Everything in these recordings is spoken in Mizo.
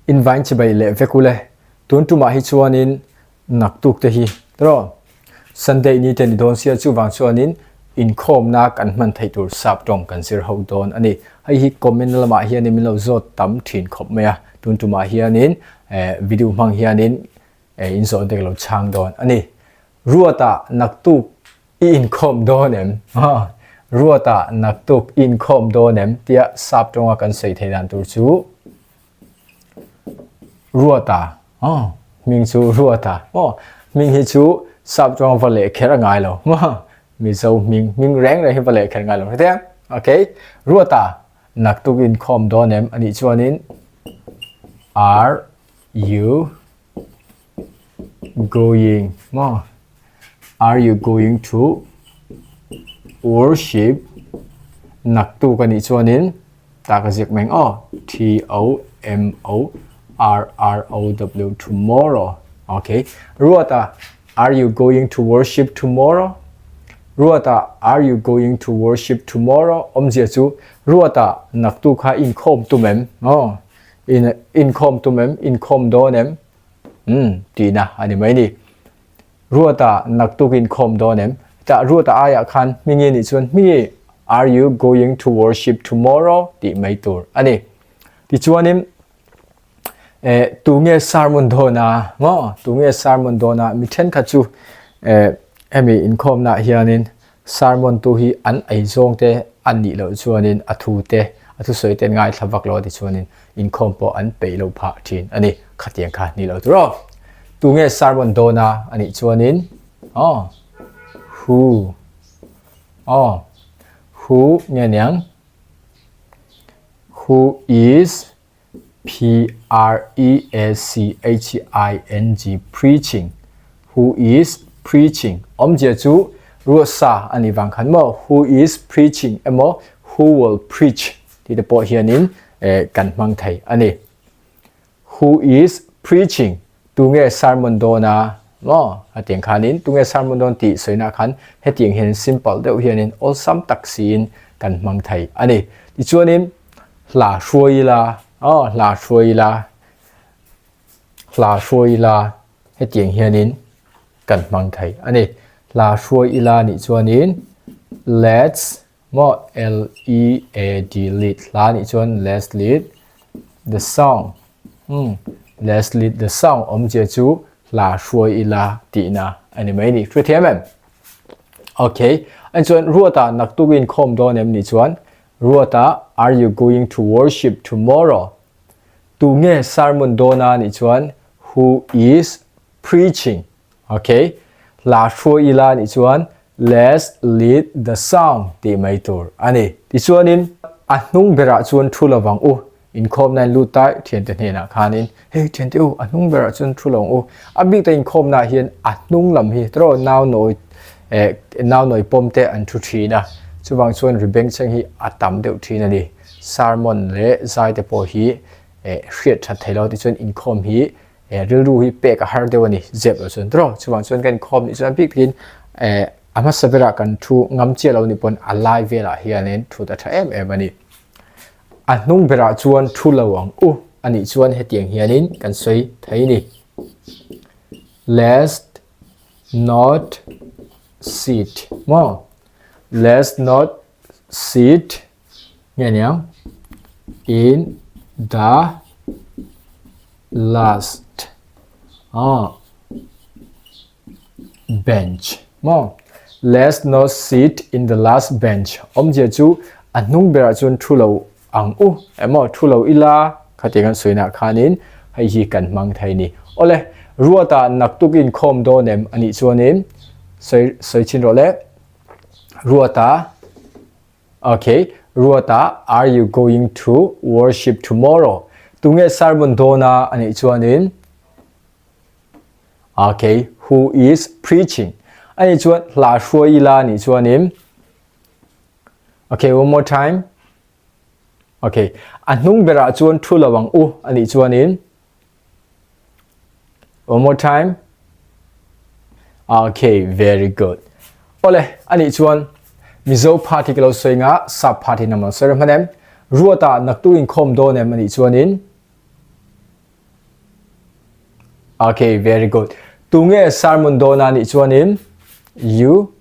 Invain chibai leh vek ule. Tun tumah hi chuanin naktuk te hi tawh Sunday ni te ni dawn sia chuvang chuanin inkhawmna kan hman theih tur sap tawng kan zir ho dawn a ni. Hei hi comment lamah hianin min lo zawt tam thin khawp mai a, tun tumah hianin video hmang hianin inzawhna te ka lo chhang dawn a ni. Ruata naktuk I inkhawm dawn em? Ruata naktuk i inkhawm dawn em? tia sap tawnga kan sawi theih dan tur chu Ruata hming chu Ruata maw? Hming hi chu sap tawnga va leh kher a ngai lo maw? Mizo hming hming reng reng hi va leh kher ngai lo hretia okay Ruata naktuk i inkhawm dawn em? Anih chuanin Are you going maw? Are you going to worship naktuk a nih chuanin ta ka ziak meng aw T O M O R R O W tomorrow okay Ruata are you going to worship tomorrow Ruata are you going to worship tomorrow awmzia chu Ruata naktuk kha inkhawm tum em aw in inkhawm tum em inkhawm dawn em umm tihna a ni mai ni. Ruata naktuk inkhawm dawn em? Tah Ruata aiah khan Hmingi nih chuan Hmingi, are you going to worship tomorrow? tih mai tur a ni. Tichuanin eh tunge sermon dawn a maw? Tunge sermon dawn a? Mi thenkhat chu eh hemi inkhawmnaah hianin Sermon tu hi an ei zawng te an nih loh chuanin a thu te, a thusawi te an ngaithla vak lo a ti chuanin inkhawm pawh an peih loh phah thin a ni. Khatiang kha ni lo tur aw. Tunge sermon dawn a a nih chuanin aw who aw who nge niang who is P-r-e-a-c-h-i-n-g preaching Who is preaching Awmzia chu ruahsa a nih vang khan maw Who is preaching emaw Who will preach tih te pawh hianin kan hmang thei a ni. Who is preaching Tunge sermon dawn a maw? Hetiang khanin tunge sermon dawn tih sawina khan hetiang hianin simple deuh hianin awlsam tak siin kan hmang thei a ni. Tichuanin hla hruai ila aw hla hruai ila hla hruai ila hetiang hianin kan hmang thei a ni. Hla hruai ila nih chuanin let's Maw L-E-A-D lead hla nih chuan let's lead the song umm let's lead the song awmzia chu hla hruai ila tihna a ni mai ni hrethiam em? Ok ani chuan Ruata naktuk inkhawm dawn em nih chuan Ruata are you going to worship tomorrow? Tunge sermon dawna nih chuan who is preaching? Ok, hla hruai ila nih chuan Let's lead the sound tih mai tur a ni. Tichuanin a hnung berah chuan thu lo vang u, inkhawmna in lut tai thiante hnenah khanin Hey thiante u, a hnung berah chuan thu lo ang u. A bik ta inkhawmnaah hian a hnung lam hi tawrh nau nawi eh nau nawi pawm te an thu thin a, chuvang chuan ri bengchheng hi a tam deuh thin a ni. Sermon leh zai te pawh hi eh hriat that thei lo tichuan inkhawm hi eh rilru hi pek a har deuh a ni zep lo chuan tawrh chuvang chuan kan inkhawm nih chuan bik takin eh a hmasa berah kan thu ngam chiah lo ni pawn a lai velah hianin thut a tha em em a ni a hnung berah chuan thu lo ang u a nih chuan hetiang hianin kan sawi thei ni let's not sit maw let's not sit nge niang in the last ah bench maw let's not sit in the last bench awmzia chu a hnung berah chuan thu lo ang u emaw thu lo ila khatiang an sawina khanin hei hi kan hmang thei ni awle ruata naktuk inkhawm dawn em anih chuanin sawi sawi chin rawh le ruata Ok, Ruata, are you going to worship tomorrow? Tunge sermon dawna a nih chuanin Ok, who is preaching? A nih chuan hla hruai ila a nih chuanin Ok, one more time. Ok, a hnung berah chuan thu lo ang u a nih chuanin One more time. Okay, very good. Ole, ani chuan Mizo party ka lo sawi nga sap party nam lo sawi hman em? Ruata naktu in khawm dawn em ani chuan in? Okay, very good. Tunge sermon dawn a nih chuanin? You.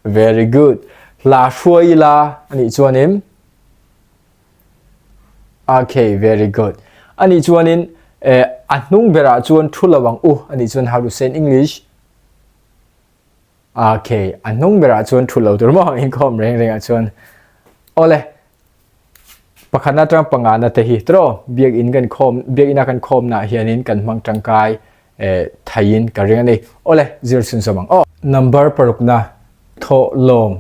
Very good. Hla hruai ila a nih chuanin? Okay, very good. A nih chuanin eh, a hnung berah chuan thu lo ang u a nih chuan how to say in English? Okay, a hnung berah chuan thu lo tur maw inkhawm reng rengah chuan. Awle, Pakhatna atang pangana te hi tiraw biakinn kan khawm biakinn a kan khawmna ah hianin kan hmang tangkai eh theiin ka ring a ni. Awle zir chhunzawm ang aw. Number parukna thawh lawm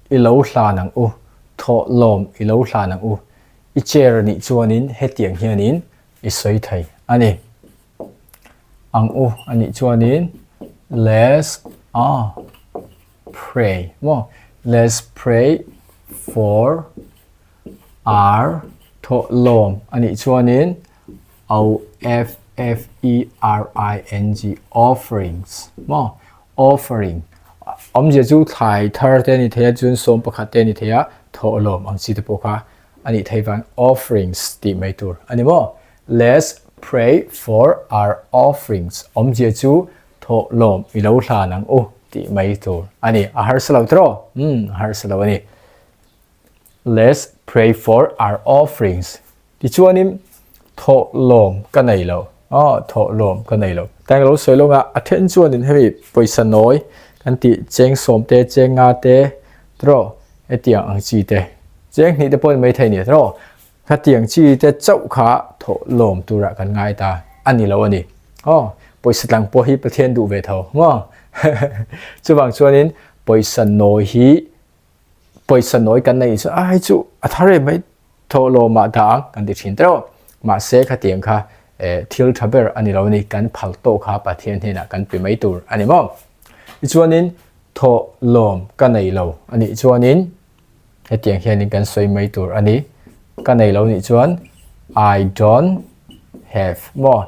i lo hlan ang u thawh lawm i lo hlan ang u i chair a nih chuanin hetiang hianin i sawi thei a ni. Ang u a nih chuanin let's ah pray maw let's pray for our thawhlawm a nih chuanin o f f e r i n g offerings maw offering awmzia chu thlai thar te a ni thei a chuan sawm pakhat te a ni thei a thawhlawm ang chi te pawh kha a nih theih vang offerings tih mai tur a ni maw let's pray for our offerings awmzia chu Thawhlawm i lo hlan ang u tih mai tur a ni. A harsa lo tiraw? Umm, a harsa lo a ni. Let's pray for our offerings. Tichuanin thawhlawm ka nei lo. Aw, thawhlawm ka nei lo. Tang lo sawi lawng a, a then chuanin hemi pawisa nawi kan tih cheng sawm te, cheng nga te, tiraw? Hetiang ang chi te. Cheng hnih te pawh ni maithei ni tiraw? Khatiang chi te chauh kha thawh lawm turah kan ngai ta a ni lo a ni. Aw, pawisa tlang pawh hi Pathian duh ve tho maw? Chuvang chuanin pawisa nawi hi pawisa nawi kan neih chuan a hei chu a thar em mai thawh lawmah dah ang kan ti thin teuh. Mahse khatiang kha eh thil tha ber a ni lo a ni, kan phal tawh kha Pathian hnenah kan pe mai tur a ni maw? Tichuanin thawh lawm ka nei lo a nih chuanin Hetiang hianin kan sawi mai tur a ni. Ka nei lo nih chuan I don't have maw?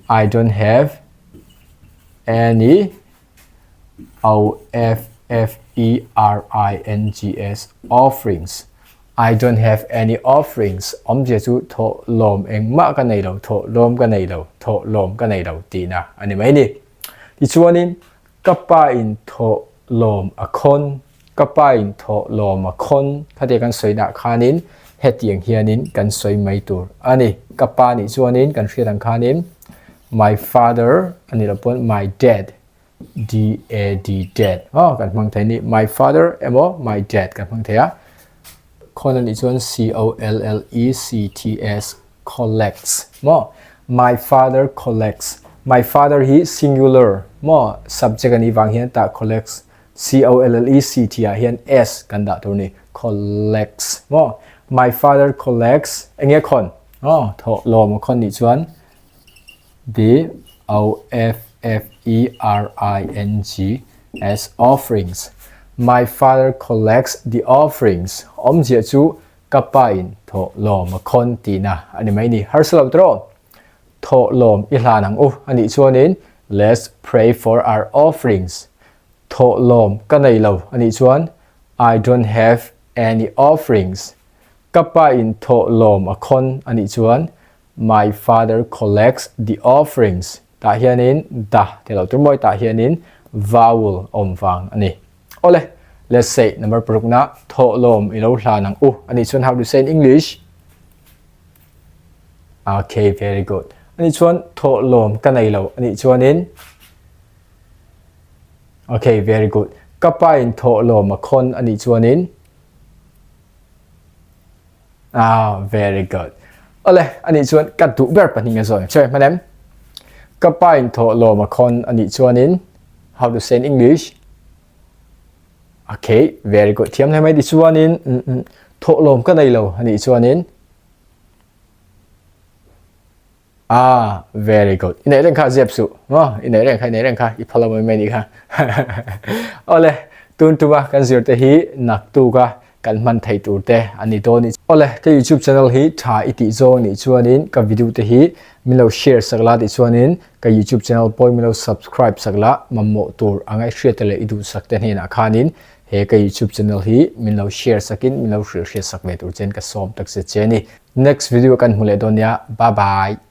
I don't have any O F F E R I N G S offerings. I don't have any offerings. Awmzia chu thawh lawm engmah ka nei lo, thawh lawm ka nei lo, thawh lawm ka nei lo tihna a ni mai ni. Tichuanin Ka pa in thawh lawm a khawn, ka pa in thawh lawm a khawn khatia kan sawi nah khanin hetiang hianin kan sawi mai tur a ni. Ka pa nih chuanin kan hriat ang khanin my father a nih loh pawn my dad, D-A-D, dad aw kan hmang thei a ni. My father emaw my dad kan hmang thei a. Khawn a nih chuan C-O-L-L-E-C-T-S collects maw my father collects my father hi singular maw subject a nih vang hian tah collects c o l l e c t ah hian s kan dah tur a ni collects maw my father collects eng nge khawn aw thawh lawm a khawn nih chuan the o f f e r i n g s offerings my father collects the offerings awmzia chu Ka pa in thawh lawm a khawn tihna a ni mai ni. Harsa lo tawh. Thawh lawm i hlan ang u a nih chuanin Let's pray for our offerings. Thawh lawm ka nei lo a nih chuan I don't have any offerings. Ka pa in thawh lawm a khawn a nih chuan My father collects the offerings. Tah hianin the ti lo tur mawi tah hianin vowel awm vang a ni. Awle, let's say number parukna thawhlawm i lo hlan ang u a nih chuan how to say in English? Okay, very good. A nih chuan thawhlawm ka nei lo a nih chuanin Okay, very good. Ka pa in thawhlawm a khawn a nih chuanin Ah, very good. Ole, ani chuan ka duh ber pahnih a zawn. Che, hman em? Ka pa in thawh lawm a khawn ani chuanin how to say in English? Okay, very good. Thiam hle mai ti chuanin mm, mm, thawh lawm ka nei lo ani chuanin Ah, very good. I neih reng kha zep suh. Maw? I neih reng kha, i neih reng kha. I phal lo mai mai nih kha. Awle, tun tuma kan zir te hi naktuk a kan hman thei tur te a ni dawn ni. Awle, ka YouTube channel hi tha i tih zawng nih chuanin ka video te hi min lo share sak la tih chuanin ka YouTube channel pawh min lo subscribe sak la mamawh tur a ngaihhriat te leh i duhsak te hnenah khanin he ka YouTube channel hi min lo share sakin min lo hrilhhriat sak ve tur chen ka sawm takzet che a ni. Next video kan hmu leh dawn nia. Bye bye.